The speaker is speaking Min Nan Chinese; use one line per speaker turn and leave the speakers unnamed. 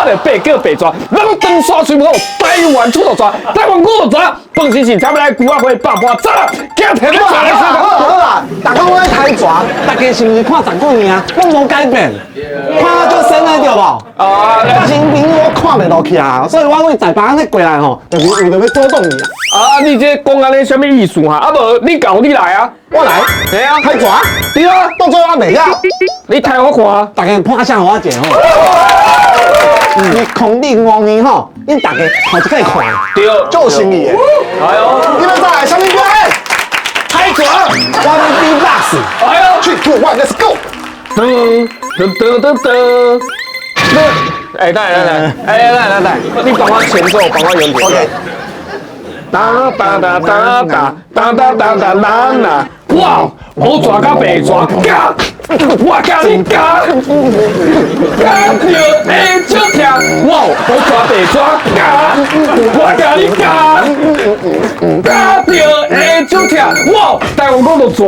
著白叫白蛇，咱長沙喙無台灣出頭蛇，台灣骨頭蛇，飯時時差欲來龜仔花百般炸，今天欲來
好啦好啦，逐家我咧抬蛇，大家是毋是看十幾年啊？攏無改變，看足深的對無？
啊，
我新朋友我看袂落去啊，所以我對在別人咧過來吼，就是為著欲阻擋你啊。
啊，你這講按呢啥物意思哈？啊無，你搞你來啊！
我來，
對啊，
抬蛇，
對啊，
到最後我袂曉，
你抬我看啊！
大家拍聲予我一下吼。2005年吼，𪜶大家頭一擺看，
對，
足有誠意的。
哎喲，
你欲再來啥物表演？
抬蛇，
我欲 beatbox，
哎喲，
Three, two, one, let's go！
噔噔噔噔噔，哎，等下等下，哎，等下等下，你幫我前奏，幫我演奏。
OK。
噠噠噠噠噠噠噠噠噠噠噠，哇！烏蛇佮白蛇，咬，我共你咬，咬著會足疼。哇！烏蛇白蛇咬，我共你咬，咬著會足疼。哇！台灣講到蛇。